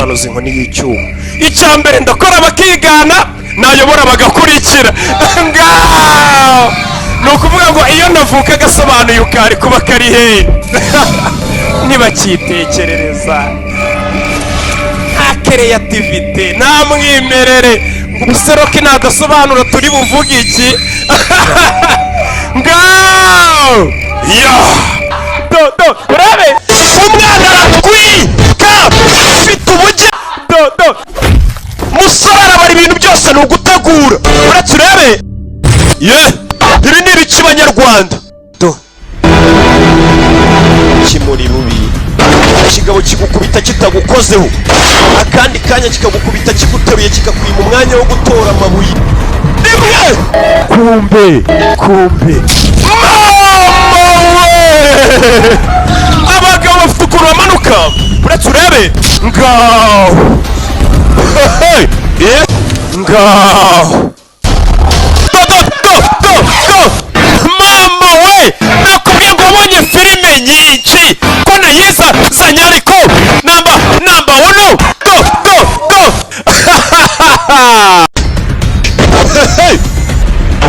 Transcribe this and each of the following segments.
Ndasobanuza inkoni y'icyuma. Icya mbere, ndakora bakigana, nayobora bagakurikira. Ngaho ni ukuvuga ngo iyo navuka agasobanuye ukari kuba kari hehe? Ntibakitekerereza, nta créativité, nta mwimerere. Ngo ubuseroke nagasobanura turi buvuge iki? Ngaho ya do do, urabe Umwana aratwika, afite ubujya. Do do. Musore arabara ibintu byose, ni ugutegura. Uretse urebe ye, ibi ni ibiki banyarwanda? Do, kimuri bubi. Ikigabo kigukubita kitagukozeho, akandi kanya kikagukubita kiguteruye, kikakwima umwanya wo gutora amabuye. Rimwe. Kumbe kumbe, Mama we, abagabo bafite ukuntu bamanuka. Uretse urebe Ngaho. Hey, eh, Ngaho. Do do do do do. Mama we, nakubwiye ngo wabonye filime nyinshi ko nayiza zanye, ariko namba uno. Do do do. Hey,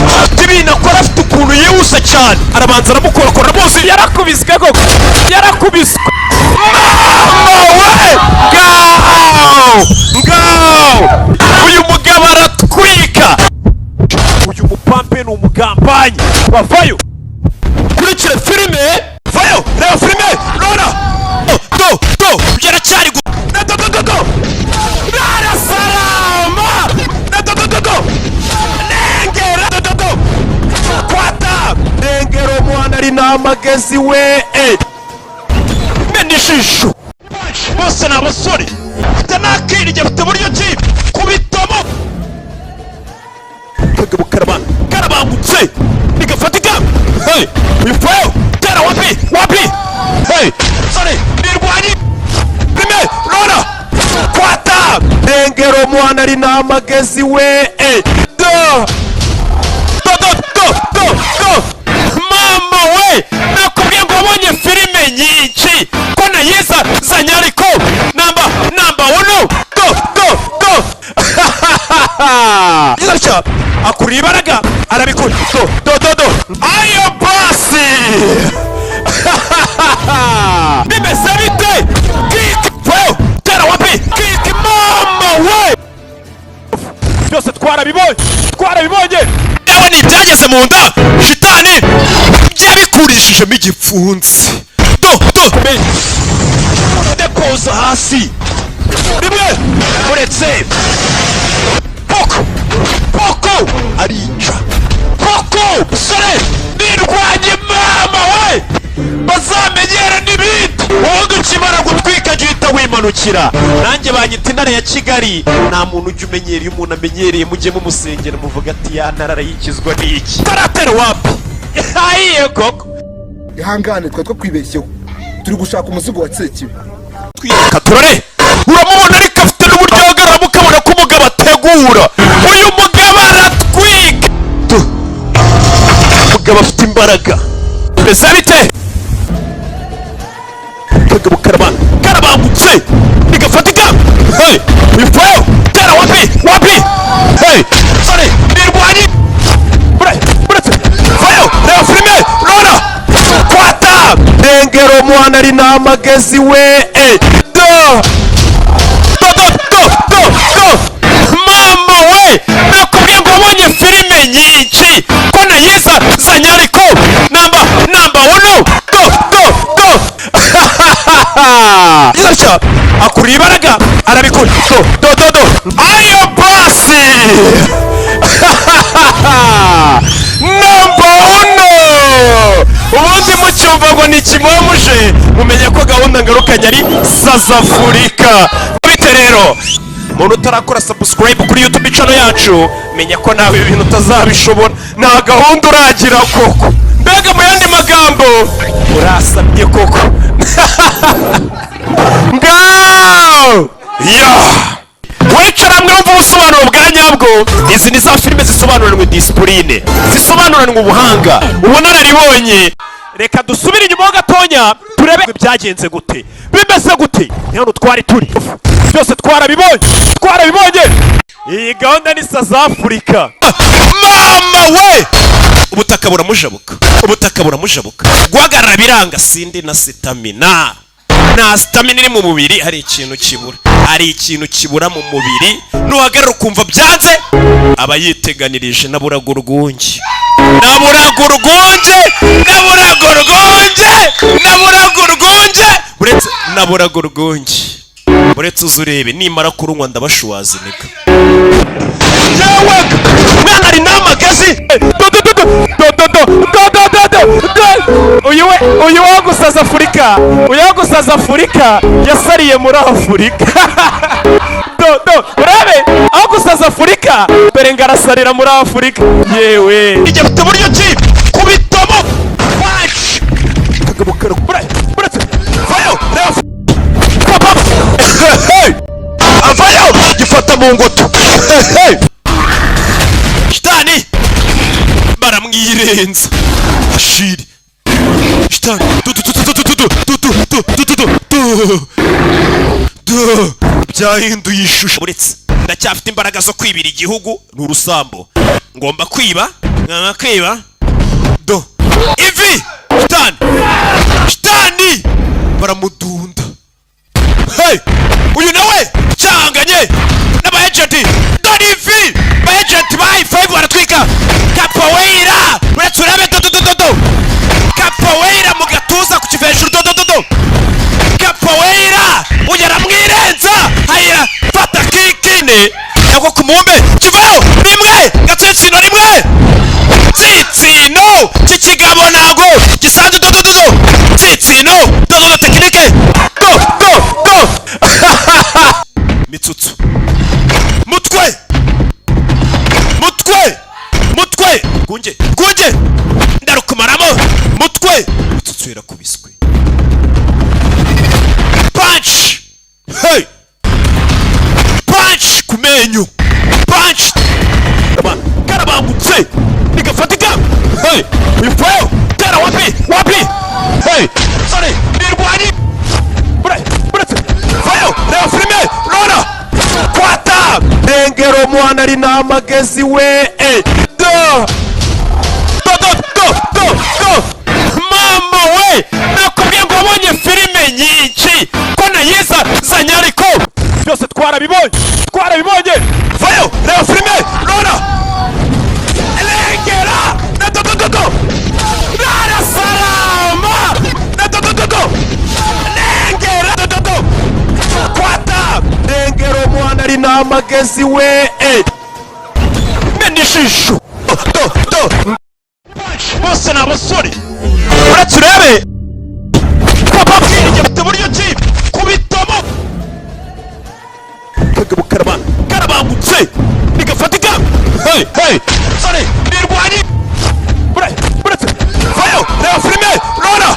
afite ibintu akora, afite ukuntu yihuse cyane, arabanza aramukorakora rwose. Yarakubiswe koko, yarakubiswe. Mama we, ngaho ngaho, uyu mugabo aratwika. Uyu mupampe ni umugambanyi, bavayo. Kurikira filime, vayo, reba filime rora. Do do, byaracyari gu do do do do. Rarasarama do do do do. Nengera do do do. Kwata Rengero, mwana ari n'amagezi we, eh. Mena ijisho. Bose ni abasore, afite n'akirige, afite buryo ki kubitamo. Kagabo karaba Karabangutse nigafatika. Hey, uyu tera wapi wapi? Hey, sorry, nirwanyi prime rora kwata. Rengero, mwana ari n'amagezi we, eh. Do do do do do do. Mama we, nakubwiye ngo wabonye filime nyinshi ko nayiza zanye, ariko namba uno. Do do do. Gutya akurura ibaraga, arabikora. Do do do do. Ayo basi, bimeze bite? Kick we, tera wapi? Kick, mama we. Byose twarabibonye, twarabibonye. Yewe, ni ibyageze mu nda shitani byabikurishijemo igipfunsi. Do do, depoza hasi rimwe. Uretse poko poko, arica poko. Sore nirwanye, mama we, bazamenyera n'ibindi. Ubundi ukimara gutwika jya uhita wimanukira. Nanjye banyita intare ya Kigali. Nta muntu ujya umenyera. Iyo umuntu amenyereye, mujye mumusengera, muvuga ati: "Ya ntare arayikizwa n'iki?" Taratera wapi? Ayiye koko. Ihangane, twari twakwibeshyeho, turi gushaka umuzigo wa Sekibi. Twiyereka turore. Uramubona, ariko afite n'uburyo ahagararamo, ukabona ko umugabo ategura. Uyu mugabo aratwika. Umugabo afite imbaraga. Mbese bite? Kagabo karaba karabangutse nigafatika. Hey, uyu fayo tera wapi wapi? Hey, sorry, nirwanyi uretse fayo, reba filime rora kwata. Rengero, mwana ari n'amagezi we, eh. Do do do do do do. Mama we, nakubwiye ngo wabonye filime nyinshi ko nayiza zanye, ariko namba uno. Do do do. Gutya akurura ibaraga, arabikora. Do do do do. Ayo basi, namba uno. Ubundi mucyumva ngo ni kimomuje, mumenye ko gahunda ngarukanye ari Sazafurika. Bite rero, Umuntu utarakora subscribe kuri YouTube channel yacu, menya ko nawe ibi bintu utazabishobora. Nta gahunda uragira koko. Mbega mu yandi magambo, urasabye koko. Ngaho ya wicara mwe wumva ubusobanuro bwa nyabwo. Izi ni za filime zisobanuranwe discipline, zisobanuranwe ubuhanga, ubunararibonye. Reka dusubire inyuma ho gatonya turebe byagenze gute, bimeze gute. Ni hano twari turi, byose twarabibonye, twarabibonye. Iyi gahunda ni South Africa. Mama we, ubutaka buramujabuka, ubutaka buramujabuka, guhagarara biranga. Sindi na stamina, nta stamina iri mu mubiri. Hari ikintu kibura, hari ikintu kibura mu mubiri. Nuhagarara ukumva byanze, aba yiteganirije. Naburaga urwunge, naburaga urwunge, naburaga urwunge, naburaga urwunge, uretse naburaga urwunge, uretse uze urebe nimara kurunywa ndabashuwazinika. Yewe, mwana ari n'amagazi. Do do do do do do do do do do do. Uyu we, uyu wo gusaza Afurika, uyu wo gusaza Afurika yasariye muri Afurika. Do do, urebe aho gusaza Afurika dore ngo arasarira muri Afurika yewe. Ijya afite uburyo ki kubitamo punch. Kagabo karakura, uretse vayo, reba papa. Hey! Avayo gifata mu ngoto. Hey! Shitani baramwirenza ashiri shitani tu tu tu tu tu tu tu tu tu tu tu tu tu tu. Byahinduye ishusho. Uretse ndacyafite imbaraga zo kwibira igihugu. Ni urusambo, ngomba kwiba, ngomba kwiba. Do ivi, shitani, shitani baramudunda. Hey! Uyu nawe cyanganye n'aba agent. Dore ivi, ba agent ba I5 baratwika capoeira. Uretse urebe, do do do do do, capoeira mu gatuza ku kiva hejuru. Do do do do, capoeira ugera mwirenza hayira, fata kikine nako kumumbe kivayo rimwe, gatsinsino rimwe, tsitsino cy'ikigabo ntago gisanzwe. Do do do do, tsitsino, do do do, technique, do do do, mitsutsu, mutwe, mutwe, mutwe, rwunge, rwunge, ndarukumaramo mutwe. Mitsutsu irakubiswe punch. Hey, punch ku menyo, punch karabangutse nigafatika. Hey, uyu fayo tera wapi, wapi? Hey, sorry, nirwani buretse fayo, reba filime rora kwata rengero mwana ari n'amagezi we. Do do do do do do. Mama we, nakubwiye ngo wabonye filime nyinshi ko nayizazanye, ariko byose twarabibonye, twarabibonye. Fayo, reba filime rora rengera na do do do do rarasarama na do do do do rengera do do do kwata rengero mwana ari n'amagezi we. Mena ijisho, do do, bose ni abasore. Uretse urebe papa bwenge afite uburyo ki kubitamo. Kagabo karabangutse nigafatika. Hey, hey, sorry, nirwani buretse fayo, reba filime rora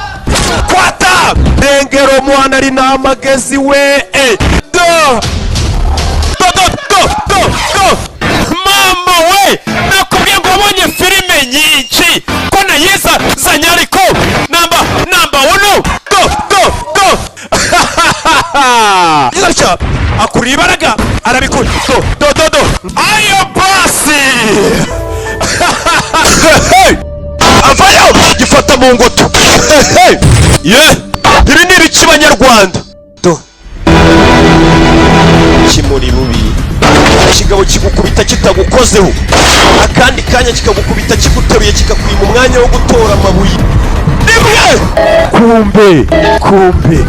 kwata rengero mwana ari n'amagezi we. Do do do do do do. Mama we, nakubwiye ngo wabonye filime nyinshi ko nayizazanye, ariko namba uno. Do do do gutya akurura ibaraga arabikora. Do do do do, ayo basi. Hey! Avayo gifata mu ngoto. Hey! Ye, ibi ni ibiki banyarwanda? Do kimuri bubi, ikigabo kigukubita kitagukozeho, akandi kanya kikagukubita kiguteruye, kikakwima umwanya wo gutora amabuye rimwe. Kumbe, kumbe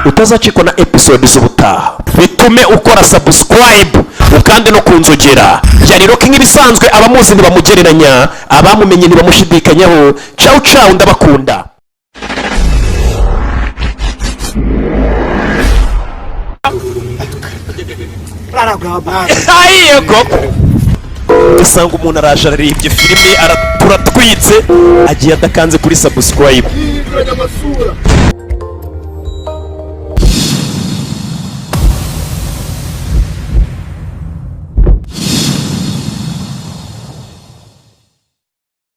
utazacikwa na episode z'ubutaha, bitume ukora subscribe ukande no kunzogera. Yari Rocky nk'ibisanzwe, abamuzi ntibamugereranya, abamumenye ntibamushidikanyaho. Ciao ciao, ndabakunda. Yego, ugasanga umuntu araje ararebye filime, turatwitse, agiye adakanze kuri subscribe. Yihinduranya amasura.